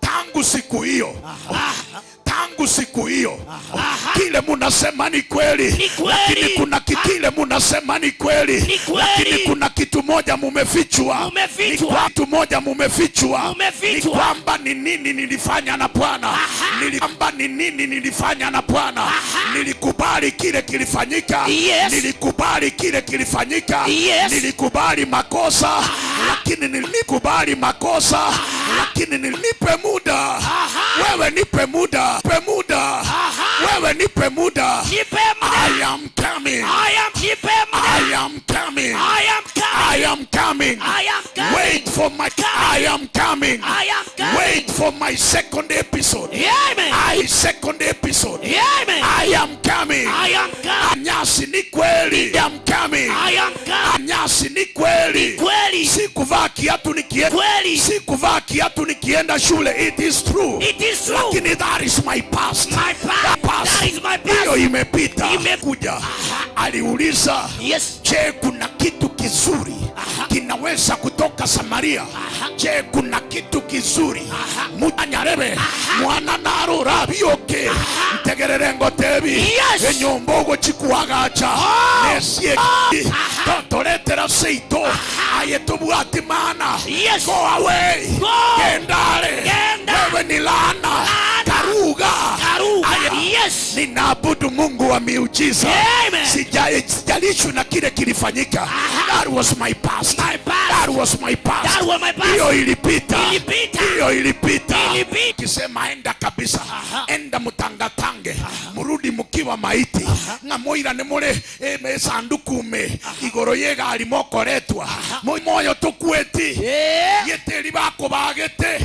Tangu siku hiyo. Tangu siku hiyo. Kile munasema ni kweli. Ni kweli. Lakini kuna kile munasema ni kweli. Ni kweli. Lakini kuna kitu moja mumefichwa. Mumefichwa. Ni kitu moja mumefichwa. Mumefichwa. Ni kwamba ni nini nilifanya na Bwana. Nilikwamba ni nini nilifanya na Bwana. Nilikubali kile kilifanyika. Yes. Nilikubali kile kilifanyika. Yes. Nilikubali makosa. Lakini nilikubali makosa. Lakini nipe muda. Wewe nipe muda. Nipe muda. Wewe nipe muda. Nipe muda. I am coming. coming. I am coming. Wait for my I am coming. I am coming. Wait for my second episode. Amen. I second episode. Amen. I am coming. I am coming. Nyasi ni kweli. I am coming. I am coming. Nyasi ni kweli. Kweli. Sikuvaa kiatu nikienda. Kweli. Sikuvaa kiatu nikienda shule. It is true. It is true. Lakini that is my past. My past. That past. That is my past. Hiyo imepita. Kuja. Aliuliza. Yes. Je, kuna kitu kizuri kinaweza kutoka Samaria? Je, kuna kitu kizuri mutanyarebe mwana narura bioke ntegerere ngotebi Yes. enyomba ogochikuagacha nesie totoretera seito aye tobwati mana. Yes. Go away. Go. Gendare. Genda. Wewe ni laana. Karuga. Karuga. Aye. Yes. Ninaabudu Mungu wa miujiza. Amen. Sijalishwi na kile kilifanyika. That was my past. My past. That was my past. That was my past. Hiyo ilipita. Ilipita. Hiyo ilipita. Ilipita. Kisema enda kabisa. Enda mutangatange. Murudi mukiwa maiti. Ng'amoira nĩ mũrĩ sanduku me igũrũ yegari mokoretwa moyo tukueti gĩtĩri bakũbagĩte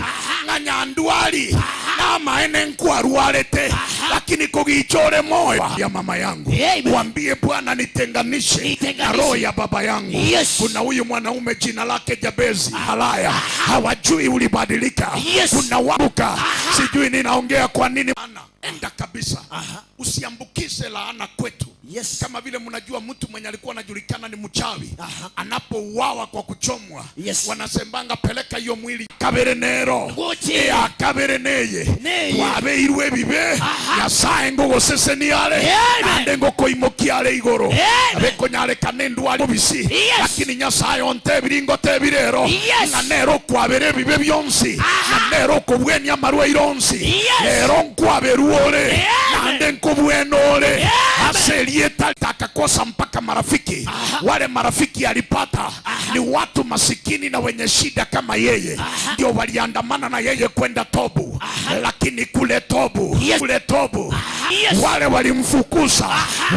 ng'anyandwari na maene nkwarwarĩte lakini kugichore moyo ya mama yangu. Amen. Mwambie Bwana nitenganishe Nitenganishe. na roho ya baba yangu. Yes. Kuna huyu mwanaume jina lake Jabezi halaya, hawajui ulibadilika. Yes. Kuna wabuka, sijui ninaongea kwa nini. Enda kabisa. Usiambukize laana kwetu. Yes. Kama vile mnajua mtu mwenye alikuwa anajulikana ni mchawi anapouawa kwa kuchomwa, Yes. wanasembanga peleka hiyo mwili kabere nero Gochi. ya kabere neye Neye. wabeirwe bibe Nyasaye nguguseseniare Amen. ande ngukuimukiare iguru Amen. bekunyarekana endwari mubisi. Yes. Lakini Nyasaye ontebiri ngotebirero Yes. na nero kwabere bibe byonsi na nero kubwenia marwaire onsi Yes. nero nkwaberuore Amen. nande nkubwenore aselieta takakosa mpaka marafiki. Wale marafiki alipata ni watu masikini na wenye shida kama yeye, ndio waliandamana na yeye kwenda Tobu. Lakini kule Tobu, Yes. kule Tobu Yes. wale walimfukuza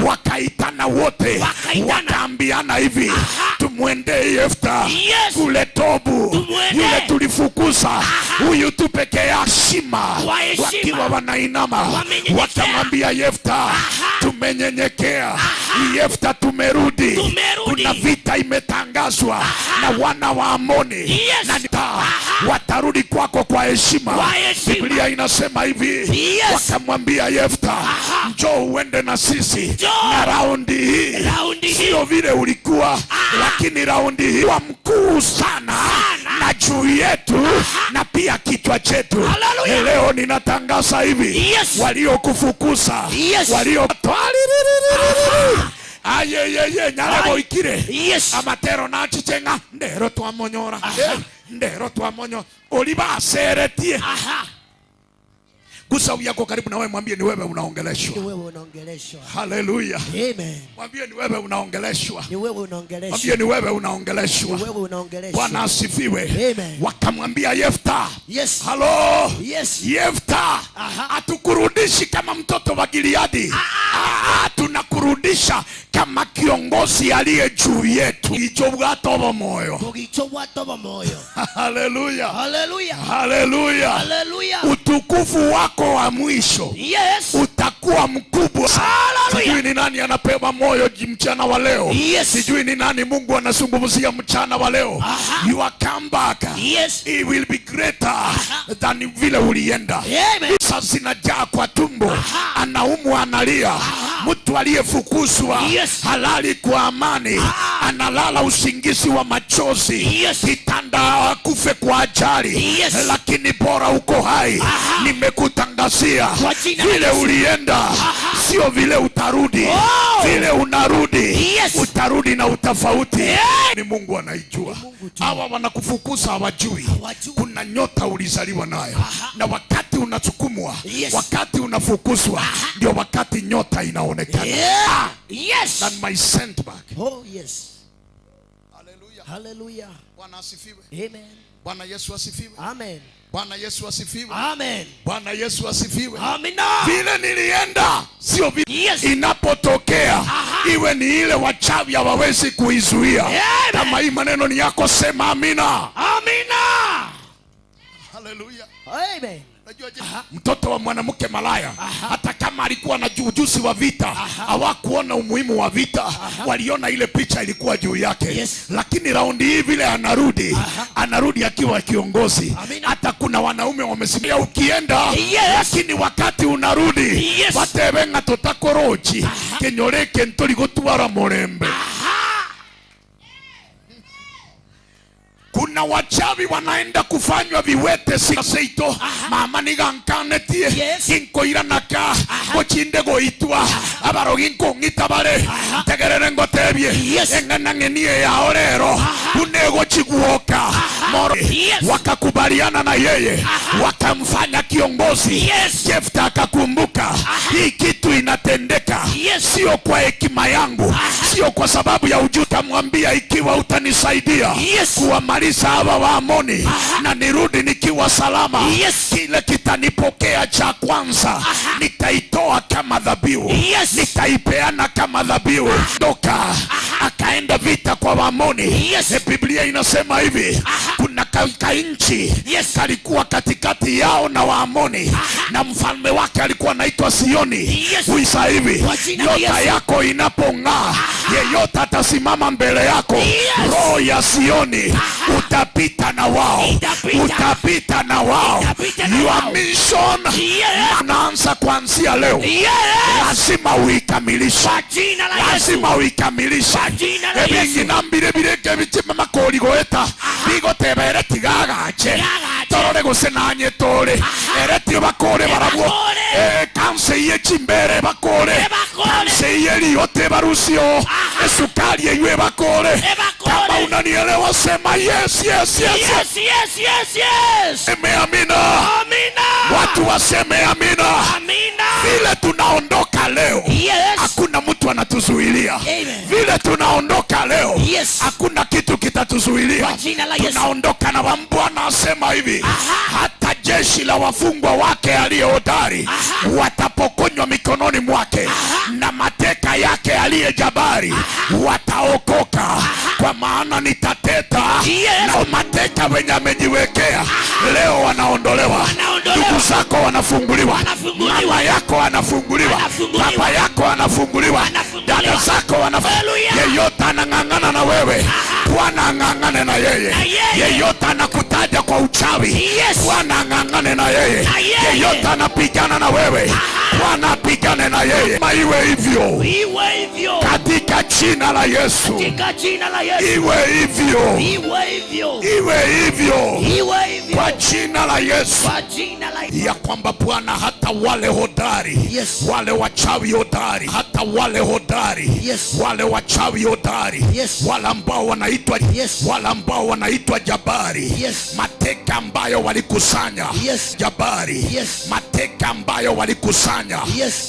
wakaitana wote, Wakaitana. wakaambiana hivi, tumwendee Yefta Yes. kule Tobu, Tumwendee. yule tulifukuza huyu tu peke yake. Heshima Kwa heshima. wakiwa wanainama Wamenyenyekea. wakamwambia Yefta, tumenyenyekea Yefta, tumerudi. Tumerudi. Kuna vita imetangazwa na wana wa Amoni. Yes. Na watarudi kwako kwa heshima. Kwa heshima. Biblia inasema hivi, Yes. wakamwambia Yefta, njoo uende na sisi Njoo. na raundi hii Raundi hii. sio vile ulikuwa, lakini raundi hii wa mkuu sana na juu yetu na pia kichwa chetu. Hallelujah. Leo ninatangaza hivi, Yes. waliokufukuza, Yes. walio ayeyeye nyarego ikire Yes. amatero nachichenga ndero twamonyora ndero twamonyo olibaseretie. Gusa yako karibu na wewe, mwambie ni wewe unaongeleshwa. Ni wewe unaongeleshwa. Haleluya. Amen. Mwambie ni wewe unaongeleshwa. Ni wewe unaongeleshwa. Mwambie ni wewe unaongeleshwa. Ni wewe unaongeleshwa. Bwana asifiwe. Amen. Wakamwambia Yefta. Yes. Halo. Yes. Yefta, hatukurudishi kama mtoto wa Gileadi. Tunakurudisha kama kiongozi aliye juu yetu. Icho bwatobo moyo. Kugicho bwatobo moyo. Haleluya. Haleluya. Haleluya. Haleluya. Utukufu wako wa mwisho Yes. utakuwa mkubwa. Haleluya. Sijui ni nani anapewa moyo mchana wa leo. Yes. Sijui ni nani Mungu anazungumzia mchana wa leo. Your comeback, Yes. it will be greater than vile ulienda. Amen. Sasa zinajaa kwa tumbo, anaumwa, analia. Mtu aliyefukuzwa Yes. halali kwa amani, analala usingizi wa machozi, Yes. kitanda akufe kwa ajali. Yes. Lakini bora uko hai. Nimekutangazia Kwa jina la vile Yesu. ulienda sio vile utarudi. Oh. Vile unarudi Yes. utarudi na utofauti. Yeah. Ni Mungu anaijua. Mungu tu. Hawa wanakufukuza hawajui. Hawajui. Kuna nyota ulizaliwa nayo, na wakati unasukumwa, Yes. wakati unafukuzwa, ndio wakati nyota inaonekana. Yeah. Yes. Than my sent back. Oh yes. Hallelujah. Haleluya. Haleluya. Bwana asifiwe. Amen. Bwana Yesu asifiwe. Amen. Bwana Yesu asifiwe. Amen. Bwana Yesu asifiwe. Amina. Vile nilienda sio vile. Yes. Inapotokea iwe ni ile wachawi hawawezi kuizuia. Kama hii maneno ni yako, sema amina. Amina. Haleluya. Amen. Najua je, mtoto wa mwanamke malaya hata kama alikuwa na ujuzi wa vita, hawakuona umuhimu wa vita. Waliona ile picha ilikuwa juu yake. Yes. Lakini raundi hii vile anarudi, anarudi akiwa kiongozi. Hata kuna wanaume wamesimama ukienda, lakini wakati unarudi, Yes. watebenga totakorochi kenyoreke ntori gotwara murembe. Kuna wachawi wanaenda kufanywa viwete seito mama nigankanetie inkoiranaka gochinde goitwa abarogi nkong'ita bare ntegerere ngotebie eng'anang'enie yao rero unegochiguoka moro. Wakakubaliana na yeye, wakamfanya kiongozi. Jefta akakumbuka hii kitu inatendeka sio kwa hekima yangu, sio kwa sababu ya ujuzi. Kamwambia, ikiwa utanisaidia kuwamaliza hawa Waamoni na nirudi nikiwa salama, kile kitanipokea cha kwanza nitaitoa kama dhabihu, nitaipeana kama dhabihu. Doka akaenda vita kwa Waamoni. Biblia inasema hivi, kuna kainchi kalikuwa katikati yao na Waamoni, na mfalme wake alikuwa anaitwa Sioni. Huisa hivi, nyota yako inapong'aa, yeyote atasimama mbele yako, roho ya Sioni, utapita na wao, utapita na wao. Your mission unaanza kuanzia leo, lazima uikamilishe, lazima uikamilishe. Ebingi nambire bireke bichima makori goeta bigoteba ere tigagache torore gose nanye tore ere tio bakore barabwo kanse iye chimbere bakore kanse iye riote barusio esukari eywe bakore. Kama unanielewa sema yes, yes, yes, yes, yes, yes, yes. Seme amina. Amina. Watu waseme amina. Amina. Vile tunaondoka leo, hakuna mtu anatuzuilia. Vile tunaondoka leo, hakuna kitu kitatuzuilia. Tunaondoka na Bwana asema hivi, hata jeshi la wafungwa wake aliye hodari watapokonywa mikononi mwake, na mateka yake aliye jabari wataokoka, kwa maana nitateta na mateka wenye amejiwekea leo wanaondolewa. Ndugu zako wanafunguliwa, mama yako anafunguliwa, baba yako anafunguliwa, dada zako wanafunguliwa. Yeyote anang'ang'ana na wewe, Bwana ang'ang'ane na yeye. Yeyote anakutaja kwa uchawi, Bwana ang'ang'ane na yeye. Yeyote anapigana na wewe, Bwana apigane na yeye. Iwe hivyo katika jina la Yesu. Iwe hivyo, iwe hivyo kwa jina la Yesu, ya kwamba Bwana hata wale hodari, wale wachawi hodari, hata wale hodari, wale wachawi hodari, wale ambao wanaitwa, wale ambao wanaitwa jabari, mateka ambayo walikusanya jabari, mateka ambayo walikusanya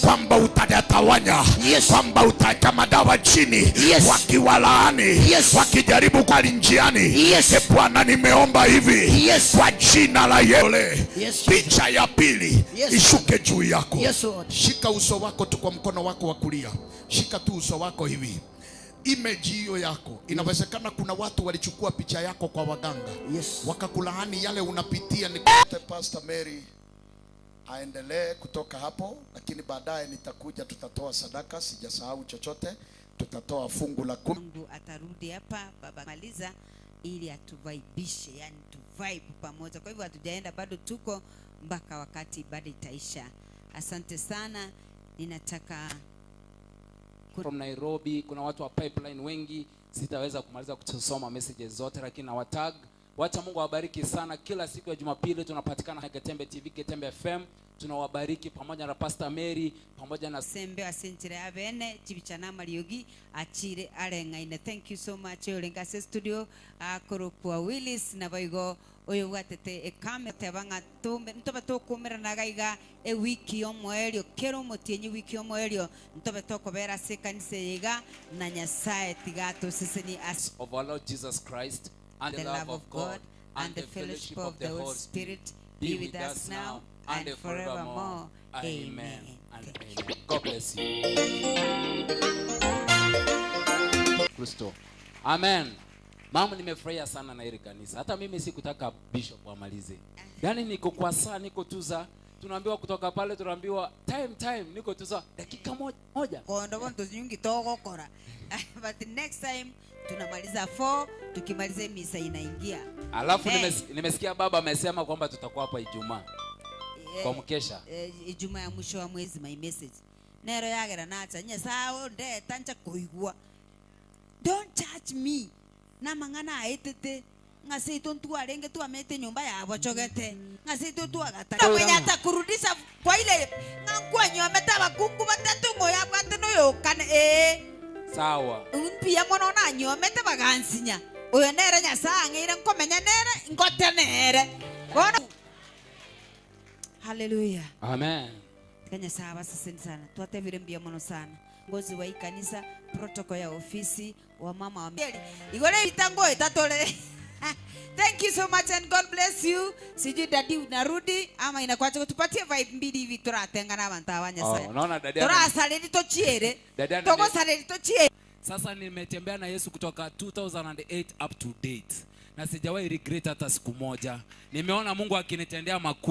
kwamba utatawanya, kwamba utaweka madawa chini, wakiwalaani, wakijaribu kwa njiani. Bwana, nimeomba hivi kwa jina la Yesu, picha ya pili ishuke juu yako. Shika uso wako tu kwa mkono wako wa kulia, shika tu uso wako hivi. Image hiyo yako, inawezekana kuna watu walichukua picha yako kwa waganga, wakakulaani yale unapitia. Ni Pastor Mary aendelee kutoka hapo, lakini baadaye nitakuja, tutatoa sadaka, sijasahau chochote, tutatoa fungu la 10. Mungu atarudi hapa baba maliza ili atuvaibishe, yani tuvibe pamoja. Kwa hivyo hatujaenda bado, tuko mpaka wakati ibada itaisha. Asante sana. Ninataka from Nairobi, kuna watu wa pipeline wengi, sitaweza kumaliza kusoma messages zote, lakini na watag Wacha Mungu awabariki sana. Kila siku ya Jumapili tunapatikana Getembe TV, Getembe FM. Tunawabariki pamoja na Pastor Mary pamoja na Sembe asenchire abene chibichana mariogi achire areng'aine. Thank you so much olengase studio akorokwa Willis na baigo oyo gwatete ekame tebanga tumbe ntobe tokumeranaga iga ewiki yomoerio kero motienyi wiki yomoerio ntobe tokobera ase ekanisa eye iga na Nyasaye tigatoseseni ase of our Lord Jesus Christ and the love of God and the fellowship of the Holy Spirit be with us now and forevermore. Amen and amen. God bless you. Kristo. Amen. Mama, nimefurahia sana na hili kanisa. Hata mimi sikutaka bishop amalize. Yaani niko kwa saa, niko tuza. Tunaambiwa kutoka pale, tunaambiwa time time, niko tuza dakika moja moja. Kondo bonto nyingi togokora. But next time tunamaliza 4, tukimaliza misa inaingia. Alafu nimesikia baba amesema kwamba tutakuwa hapa Ijumaa. Kwa mkesha. Ijumaa ya mwisho wa mwezi, my message. Nero yagera nacha Nyasaye ndeta ncha kuigwa. Don't judge me. Na mang'ana aetete ng'ase ito ntwarenge twamete nyumba yabo chogete ng'ase ito twagata mwenye atakurudisha kwa ile ng'ankwa nyometa bakungu batatu ngoya bwate noyokane sawa mpia mono na nyomete bagansinya oyo nere Nyasaye ng'ire nkomenya nere ngote nere bono. Hallelujah. Amen. Kanya sawa sasa sana twatebire mbia mono sana ngozi wa ikanisa protocol ya ofisi wa mama wa igore itango itatole. Thank you so much and God bless you. Sijui daddy unarudi ama inakuacha tupatie vibe mbili hivi turatengana abantu abanya sana. Unaona daddy turasaleli tochiere. Toko saleli tochiere. Sasa nimetembea na Yesu kutoka 2008 up to date. Na sijawahi regret hata siku moja. Nimeona Mungu akinitendea makuu.